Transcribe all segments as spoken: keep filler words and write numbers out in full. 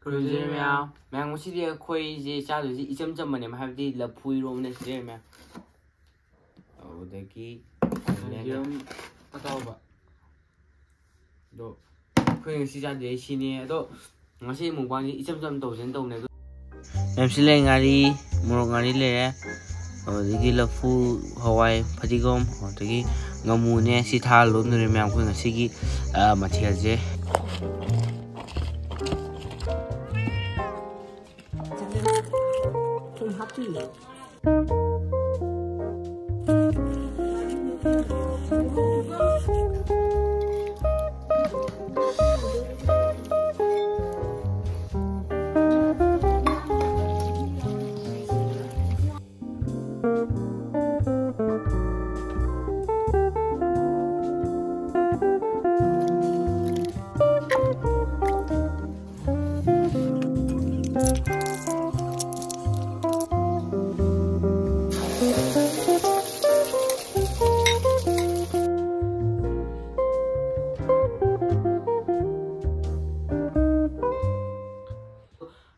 ꯈꯨꯔꯨꯝꯖꯔꯤ ꯃꯌꯥꯝ꯫ ꯃꯌꯥꯝ, ꯉꯁꯤꯗꯤ ꯑꯩꯈꯣꯏꯁꯦ ꯆꯥꯗꯣꯏꯁꯦ ꯏꯆꯝ ꯆꯝꯕꯅꯦꯕ, ꯍꯥꯏꯕꯗꯤ ꯂꯐꯨ ꯏꯔꯣꯝꯕꯅ ꯁꯤꯖꯔꯦ ꯃꯌꯥꯝ꯫ ꯑꯗꯨꯗꯒꯤ ꯌꯦꯔꯨꯝ ꯑꯇꯥꯎꯕ꯫ ꯑꯗꯣ ꯑꯩꯈꯣꯏ ꯉꯁꯤ ꯆꯥꯗꯣꯏꯁꯦ ꯁꯤꯅꯦ꯫ ꯑꯗꯣ ꯉꯁꯤ ꯃꯨꯛꯕꯥꯡꯁꯦ ꯏꯆꯝ ꯆꯝ ꯇꯧꯁꯦꯅ ꯇꯧꯕꯅꯦ꯫ ꯑꯗꯣ ꯃꯌꯥꯝꯁꯤ ꯂꯩ, ꯉꯥꯔꯤ, ꯃꯣꯔꯣꯛ ꯉꯥꯔꯤ ꯂꯩꯔꯦ꯫ ꯑꯗꯨꯗꯒꯤ ꯂꯐꯨ, ꯍꯋꯥꯏ, ꯐꯗꯤꯒꯣꯝ, ꯑꯗꯨꯗꯒꯤ ꯉꯥꯃꯨꯅꯦ꯫ ꯁꯤ ꯊꯥ ꯂꯣꯟꯗꯣꯏꯅꯦ ꯃꯌꯥꯝ ꯑꯩꯈꯣꯏ ꯉꯁꯤꯒꯤ, ꯑ, ꯃꯊꯦꯜꯁꯦ꯫ ꯊꯨꯝ ꯍꯥꯞꯄꯤꯌꯦ꯫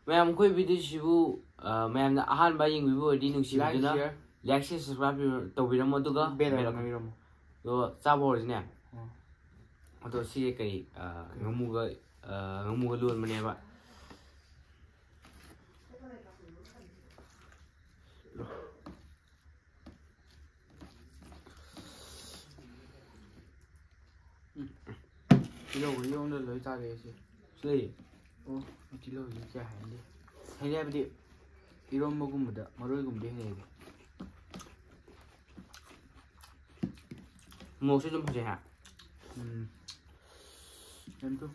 ꯃꯌꯥꯝ, ꯑꯩꯈꯣꯏ ꯚꯤꯗꯤꯑꯣꯁꯤꯕꯨ, ꯑ, ꯃꯌꯥꯝꯅ ꯑꯍꯥꯟꯕ ꯌꯦꯡꯕꯤꯕ ꯑꯣꯏꯔꯗꯤ ꯅꯨꯡꯁꯤꯕꯤꯗꯨꯅ like, share, subscribe ꯇꯧꯕꯤꯔꯝꯃꯣ, ꯑꯗꯨꯒ bell icon ꯅꯝꯕꯤꯔꯝꯃꯣ꯫ ꯑꯗꯣ ꯆꯥꯕ ꯍꯧꯔꯁꯤꯅꯦ꯫ ꯑꯣ꯫ ꯑꯗꯣ ꯁꯤꯁꯦ ꯀꯔꯤ, ꯑ, ꯉꯥꯃꯨꯒ, ꯑ, ꯉꯥꯃꯨꯒ ꯂꯣꯟꯕꯅꯦꯕ꯫ ꯎꯝ꯫ ꯇꯤꯜꯍꯧ ꯏꯔꯣꯝꯗ ꯂꯣꯏ ꯆꯥꯔꯦ ꯑꯩꯁꯦ꯫ ꯁꯤ ꯂꯩ꯫ ꯑꯣ, ꯇꯤꯜꯍꯧꯁꯦ ꯀꯌꯥ ꯍꯩꯅꯗꯦ꯫ ꯍꯩꯅꯩ ꯍꯥꯏꯕꯗꯤ ꯏꯔꯣꯝꯕꯒꯨꯝꯕꯗ ꯃꯔꯣꯏꯒꯨꯝꯕꯗꯤ ꯍꯩꯅꯩ꯫ ꯃꯣꯔꯣꯛꯁꯨ ꯑꯗꯨꯝ ꯐꯖꯩ ꯍꯥ? ꯎꯝ꯫ ꯌꯥꯝ ꯊꯨꯝ꯫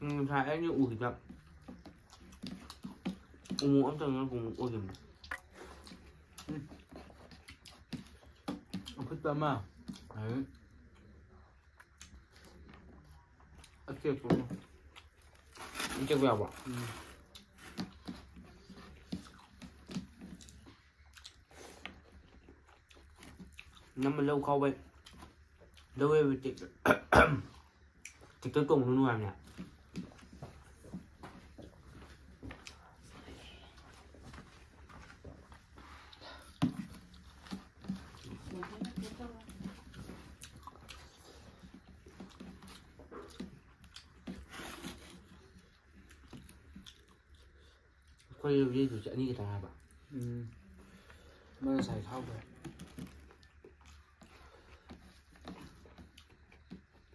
ꯎꯝ, ꯉꯁꯥꯏ ꯑꯩꯅ ꯎꯈꯤꯕ ꯎꯃꯣꯔꯣꯛ ꯑꯝꯇꯪ ꯉꯧꯔꯒ ꯑꯃꯨꯛ ꯑꯣꯏꯈꯤꯕꯅꯦ꯫ ꯎꯝ꯫ ꯑꯐꯨꯠꯄ ꯑꯃ, ꯑꯗꯩ ꯑꯇꯦꯛꯄ ꯑꯃ꯫ ꯑꯇꯦꯛꯄ ꯌꯥꯎꯕ꯭ꯔꯣ? ꯎꯝ꯫ ꯅꯝꯕ ꯂꯧ ꯈꯥꯎꯕꯩ꯫ ꯂꯧ ꯌꯩꯕꯩ ꯇꯦꯛꯇ꯫ ꯇ꯭ꯔꯦꯛꯇꯔ ꯇꯣꯡꯕꯗꯣ ꯅꯨꯡꯉꯥꯏꯕꯅꯦ꯫ ꯑꯩꯈꯣꯏ ꯍꯧꯖꯤꯛ ꯑꯅꯤ ꯈꯛꯇ ꯉꯥꯏꯕ꯫ ꯎꯝ꯫ ꯑꯃꯅ ꯉꯁꯥꯏ ꯊꯥꯎꯈ꯭ꯔꯦ꯫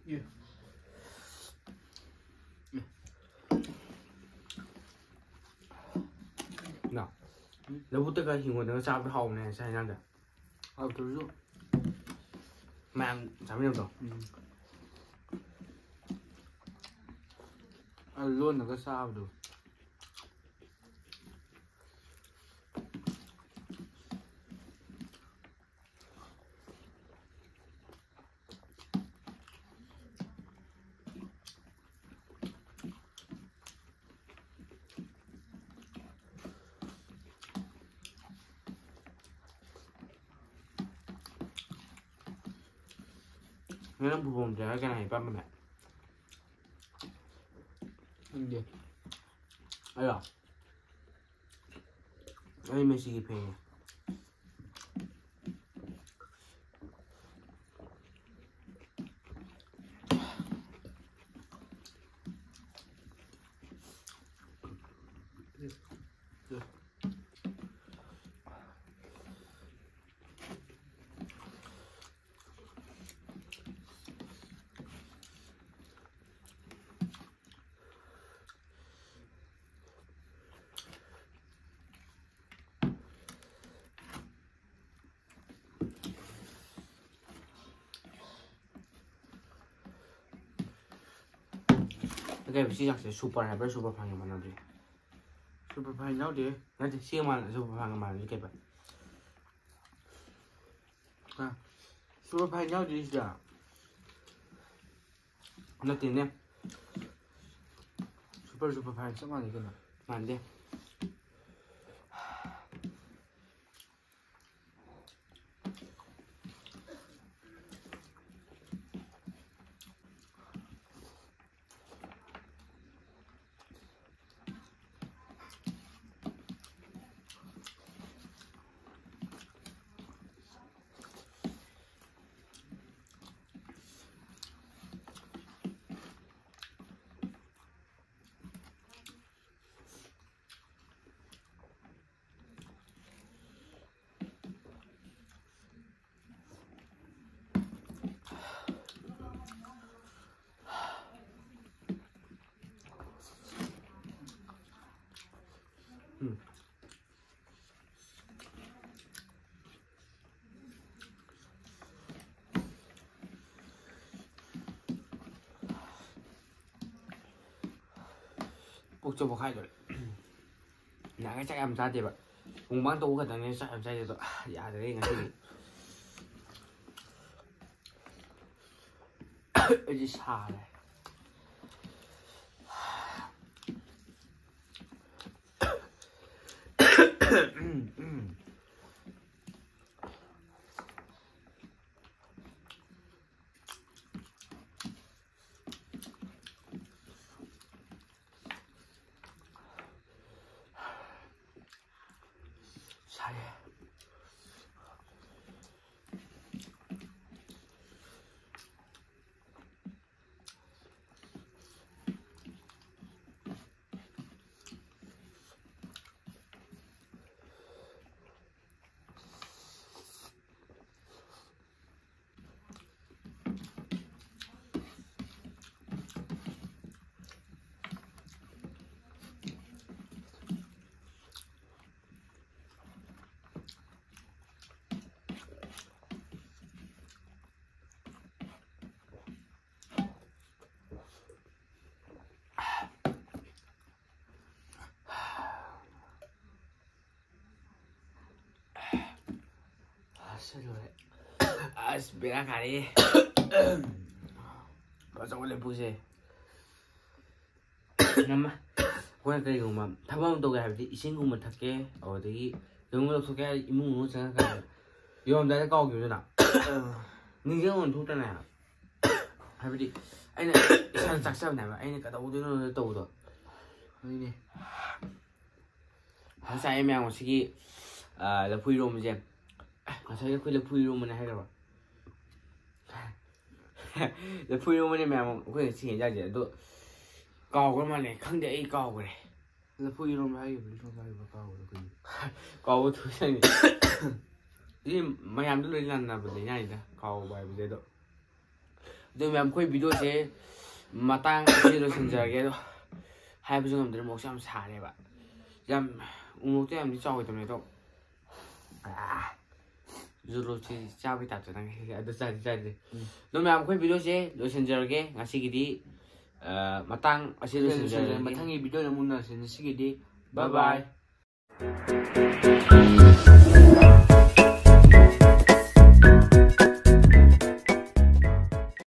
ꯑꯦ꯫ ꯅ, ꯎꯝ꯫ ꯂꯧꯕꯨꯛꯇꯒ ꯍꯤꯡꯒꯣꯜꯗꯒ ꯆꯥꯕꯗꯣ ꯍꯥꯎꯕꯅꯦ ꯆꯥꯛ ꯍꯦꯟꯖꯥꯡꯗ꯫ ꯍꯥꯎꯇ꯭ꯔꯁꯨ꯫ ꯃꯌꯥꯝ ꯆꯥꯃꯤꯟꯅꯕꯗꯣ꯫ ꯎꯝ꯫ ꯑ, ꯂꯣꯟꯅꯒ ꯆꯥꯕꯗꯣ꯫ ꯅꯪ ꯐꯨꯠꯕꯣꯜ ꯄ꯭ꯂꯦꯌꯔ ꯀꯅꯥ ꯍꯦꯟꯅ ꯄꯥꯝꯕꯅꯦ? ꯈꯪꯗꯦ꯫ ꯑꯩꯔꯣ? ꯑꯩ ꯃꯦꯁꯤꯒꯤ ꯐꯦꯟꯅꯦ꯫ ꯀꯩꯕ ꯁꯤ ꯆꯥꯛꯁꯦ ꯁꯨꯄꯔ ꯍꯥꯏꯕ꯭ꯔꯥ ꯁꯨꯄꯔ ꯐꯥꯏꯟꯒ ꯃꯥꯟꯅꯗ꯭ꯔꯤ? ꯁꯨꯄꯔ ꯐꯥꯏꯟ ꯌꯥꯎꯗꯦ꯫ ꯅꯠꯇꯦ, ꯁꯤꯒ ꯃꯥꯟꯅ-, ꯁꯨꯄꯔ ꯐꯥꯏꯟꯒ ꯃꯥꯟꯅꯗ꯭ꯔꯤ ꯀꯩꯕ? ꯍꯥ? ꯁꯨꯄꯔ ꯐꯥꯏꯟ ꯌꯥꯎꯗꯦ ꯁꯤꯗ꯫ ꯅꯠꯇꯦꯅꯦ꯫ ꯁꯨꯄꯔ, ꯁꯨꯄꯔ ꯐꯥꯏꯟ ꯆꯞ ꯃꯥꯟꯅꯩ ꯀꯩꯅꯣ꯫ ꯃꯥꯟꯗꯦ꯫ ꯄꯨꯛꯁꯨ ꯄꯣꯛꯈꯥꯏꯗꯣꯔꯦ꯫ ꯅꯍꯥꯟꯒꯩ ꯆꯥꯛ ꯌꯥꯝ ꯆꯥꯗꯦꯕ꯫ ꯃꯨꯛꯕꯥꯡ ꯇꯧꯕ ꯈꯛꯇꯪꯅꯦ ꯆꯥꯛ ꯌꯥꯝ ꯆꯥꯏꯁꯦ, ꯑꯗꯣ ꯌꯥꯗ꯭ꯔꯦ ꯉꯁꯤꯗꯤ꯫ ꯑꯩꯗꯤ ꯁꯥꯔꯦ꯫ ꯁꯥꯏꯌꯦ꯫ ꯑꯁ, ꯂꯣꯏꯔꯦ꯫ ꯑꯁ, ꯕꯦꯔꯥ ꯀꯥꯔꯦ꯫ ꯐꯖꯧ ꯂꯦꯝꯐꯨꯁꯦ꯫ ꯅꯝꯃ꯫ ꯑꯩꯈꯣꯏꯅ ꯀꯔꯤꯒꯨꯝꯕ ꯊꯕꯛ ꯑꯃ ꯇꯧꯒꯦ ꯍꯥꯏꯕꯗꯤ ꯏꯁꯤꯡꯒꯨꯝꯕ ꯊꯛꯀꯦ, ꯑꯗꯨꯗꯒꯤ ꯀꯩꯅꯣꯝ ꯂꯧꯊꯣꯛꯀꯦ ꯍꯥꯏꯔꯗꯤ ꯏꯃꯨꯡ ꯃꯅꯨꯡ ꯆꯪꯉꯀꯥꯟꯗ ꯌꯧꯔꯝꯗꯥꯏꯗ ꯀꯥꯎꯈꯤꯕꯗꯨꯅ ꯅꯤꯡꯁꯤꯡꯕ ꯊꯣꯛꯇꯅ ꯍꯥꯏꯕꯗꯤ ꯑꯩꯅ ꯏꯁꯥꯅ ꯆꯥꯛꯆꯕꯅꯦ ꯍꯥꯏꯕ, ꯑꯩꯅ ꯀꯩꯗꯧꯗꯣꯏꯅꯣ ꯇꯧꯕꯗꯣ꯫ ꯑꯗꯨꯅꯦ꯫ ꯉꯁꯥꯏ ꯃꯌꯥꯝ ꯉꯁꯤꯒꯤ, ꯑ, ꯂꯐꯨ ꯏꯔꯣꯝꯕꯁꯦ꯫ ꯉꯁꯥꯏ ꯑꯩꯈꯣꯏ ꯂꯐꯨ ꯏꯔꯣꯝꯕꯅꯦ ꯍꯥꯏꯈ꯭ꯔꯕ? ꯂꯐꯨ ꯏꯔꯣꯝꯕꯅꯦ ꯃꯌꯥꯝ ꯑꯩꯈꯣꯏ ꯉꯁꯤ ꯌꯦꯟꯖꯥꯡꯁꯦ꯫ ꯑꯗꯣ ꯀꯥꯎꯈ꯭ꯔ ꯃꯥꯜꯂꯦ꯫ ꯈꯪꯗꯦ, ꯑꯩ ꯀꯥꯎꯈ꯭ꯔꯦ꯫ ꯂꯐꯨ ꯏꯔꯣꯝꯕ ꯍꯥꯏꯈꯤꯕ꯭ꯔꯥ, ꯏꯔꯣꯝꯕ ꯍꯥꯏꯈꯤꯕ꯭ꯔꯥ ꯀꯥꯎꯈ꯭ꯔꯦ ꯑꯩꯈꯣꯏꯗꯤ꯫ ꯀꯥꯎꯕ ꯊꯣꯛꯆꯅꯤ꯫ ꯁꯤ ꯃꯌꯥꯝꯗ ꯂꯣꯏ ꯂꯥꯟꯅꯕ ꯂꯩꯅꯥꯅꯤꯗ, ꯀꯥꯎꯕ ꯍꯥꯏꯕꯁꯦ꯫ ꯑꯗꯣ ꯑꯗꯨ ꯃꯌꯥꯝ, ꯑꯩꯈꯣꯏ ꯚꯤꯗꯤꯑꯣꯁꯦ ꯃꯇꯥꯡ ꯑꯁꯤꯗ ꯂꯣꯏꯁꯤꯟꯖꯔꯒꯦ꯫ ꯑꯗꯣ ꯍꯥꯏꯕꯁꯨ ꯉꯝꯗ꯭ꯔꯦ, ꯃꯣꯔꯣꯛꯁꯦ ꯌꯥꯝ ꯁꯥꯔꯦꯕ꯫ ꯌꯥꯝ, ꯎꯃꯣꯔꯣꯛꯇꯣ ꯌꯥꯝꯗꯤ ꯆꯥꯎꯗꯕꯅꯦ ꯑꯗꯣ꯫ ꯑꯥ, ꯖꯨꯂꯣꯁꯤ ꯆꯥꯕꯩ ꯇꯥꯏꯞꯇ ꯅꯪ ꯑꯗꯨ ꯆꯥꯗꯤ ꯆꯥꯗ꯭ꯔꯤ꯫ ꯎꯝ꯫ ꯑꯗꯣ ꯃꯌꯥꯝ, ꯑꯩꯈꯣꯏ ꯚꯤꯗꯤꯑꯣꯁꯦ ꯂꯣꯏꯁꯤꯟꯖꯔꯒꯦ ꯉꯁꯤꯒꯤꯗꯤ꯫ ꯑ, ꯃꯇꯥꯡ ꯑꯁꯤꯗ ꯁꯤꯗ ꯂꯣꯏꯁꯤꯟꯖꯔꯒꯦ꯫ ꯂꯣꯏꯁꯤꯟꯖꯔꯒꯦ꯫ ꯃꯊꯪꯒꯤ ꯚꯤꯗꯤꯑꯣꯗ ꯑꯃꯨꯛ ꯎꯅꯔꯁꯤ꯫ ꯉꯁꯤꯒꯤꯗꯤ bye bye꯫